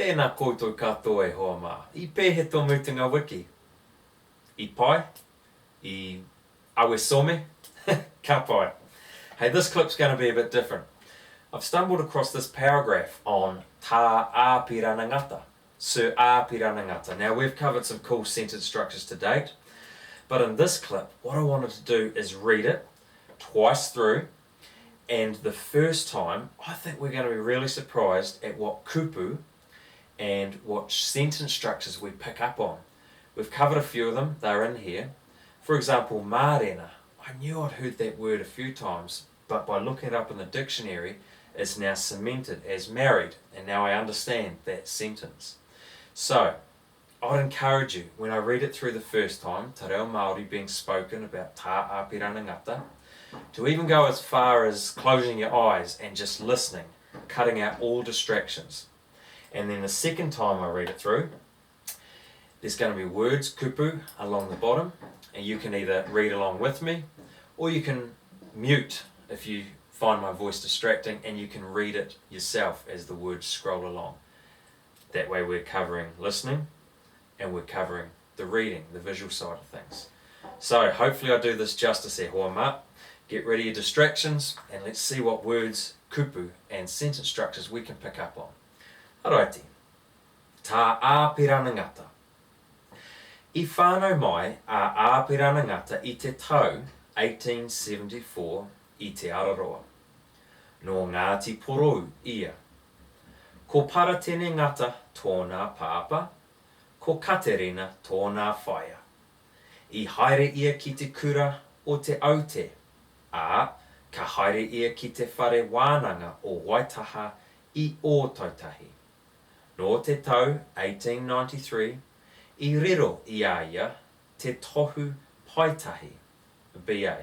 Tēnā koutou katoa e hoa mā. I pēhea tō mutunga wiki? I pai? I awe some? Ka pai. Hey, this clip's gonna be a bit different. I've stumbled across this paragraph on Tā Āpirana Ngata, Sir Āpirana Ngata. Now, we've covered some cool sentence structures to date, but in this clip, what I wanted to do is read it twice through, and the first time, I think we're going to be really surprised at what kupu and what sentence structures we pick up on. We've covered a few of them, they're in here. For example, mārena. I knew I'd heard that word a few times, but by looking it up in the dictionary, it's now cemented as married, and now I understand that sentence. So, I'd encourage you, when I read it through the first time, Te Reo Māori being spoken about Tā Apirana Ngata, to even go as far as closing your eyes and just listening, cutting out all distractions. And then the second time I read it through, there's going to be words, kupu, along the bottom, and you can either read along with me or you can mute if you find my voice distracting and you can read it yourself as the words scroll along. That way we're covering listening and we're covering the reading, the visual side of things. So hopefully I do this justice e hoa mā. Get rid of your distractions and let's see what words, kupu and sentence structures we can pick up on. Araiti. Tā Āpirana Ngata. I whānau mai a Āpirana Ngata i te tau 1874 i Te Araroa. Nō Ngāti Porou ia. Ko Paratene Ngata tōna pāpā, ko Katerina tōna whaea. I haere ia ki te kura o Te Aute, ā, ka haere ia ki te whare wānanga o Waitaha i Ōtautahi. Nō te tau 1893, i riro i a ia te tohu paetahi, BA.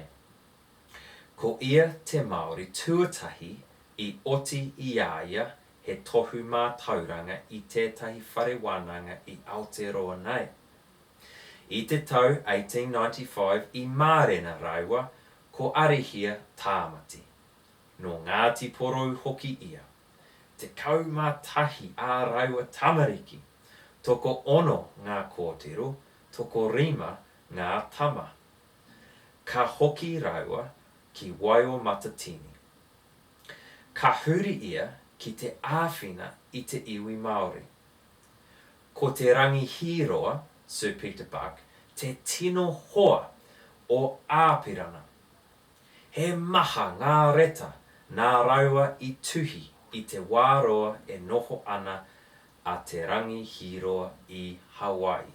Ko ia te Māori tuatahi i oti i a ia he tohu mātauranga i tētahi whare wānanga i Aotearoa nei. I te tau 1895 i mārena rāua ko Arihia Tāmati. Nō Ngāti Porou hoki ia. 11 ā rāua tamariki, tokoono ngā kōtiro, tokorima ngā tama. Ka hoki rāua ki Waiomatatini. Ka huri ia ki te āwhina i te iwi Māori. Ko Te Rangi Hīroa, Sir Peter Buck, te tino hoa o Āpirana. He maha ngā reta nā rāua i tuhi i te wā roa e noho ana a Te Rangi Hīroa i Hawaii.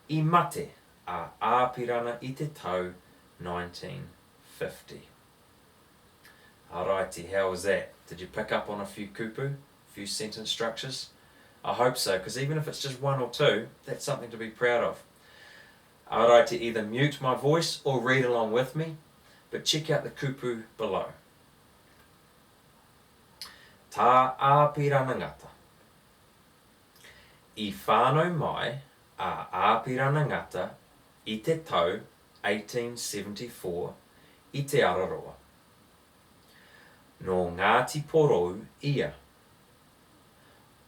I mate a Āpirana i te tau 1950. Araiti, how was that? Did you pick up on a few kupu, few sentence structures? I hope so, because even if it's just one or two, that's something to be proud of. Araiti either mute my voice or read along with me, but check out the kupu below. Tā Āpirana Ngata. I whānau mai a Āpirana Ngata i te tau 1874 i Te Araroa. Nō Ngāti Porou ia.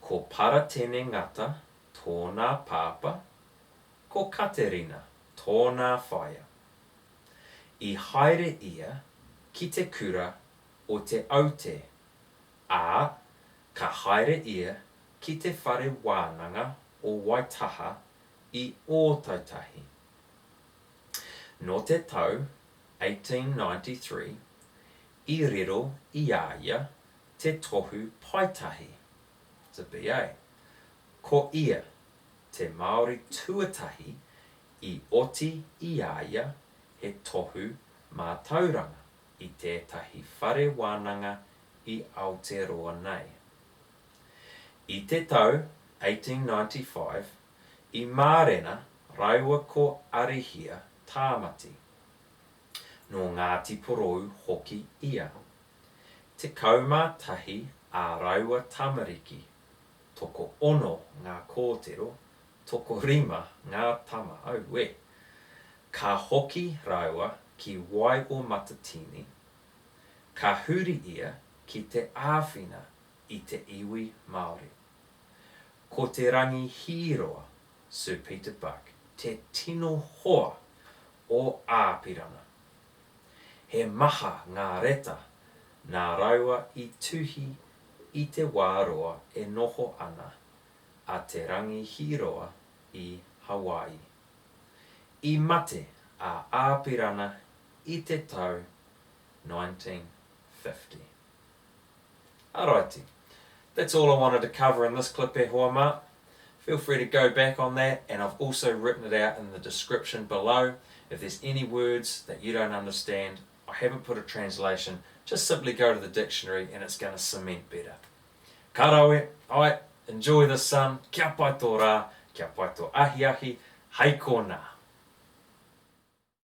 Ko Paratene Ngata tōna pāpā, ko Katerina tōna whaea. I haere ia ki te kura o Te Aute, ā, ka haere ia ki te whare wānanga o Waitaha i Ōtautahi. Nō te tau 1893, i riro i a ia te tohu paetahi, it's a BA. Ko ia te Māori tuatahi i oti i a ia he tohu mātauranga i tētahi whare wānanga i Aotearoa nei. I te tau 1895, i mārena rāua ko Arihia Tāmati. Nō Ngāti Porou hoki ia. 11 ā rāua tamariki, Tokoono ngā kōtiro, tokorima ngā tama, auē! Ka hoki rāua ki Waiomatatini, ka huri ia ki te āwhina i te iwi Māori. Ko Te Rangi Hīroa, Sir Peter Buck, te tino hoa o Āpirana. He maha ngā reta nā rāua i tuhi i te wā roa e noho ana a Te Rangi Hīroa i Hawaii. I mate a Āpirana i te tau 1950. Alrighty, that's all I wanted to cover in this clip e hoa mā. Feel free to go back on that and I've also written it out in the description below. If there's any words that you don't understand, I haven't put a translation, just simply go to the dictionary and it's going to cement better. Ka rawe, ai, enjoy the sun, kia pai tō rā, kia pai tō ahiahi, hei konā!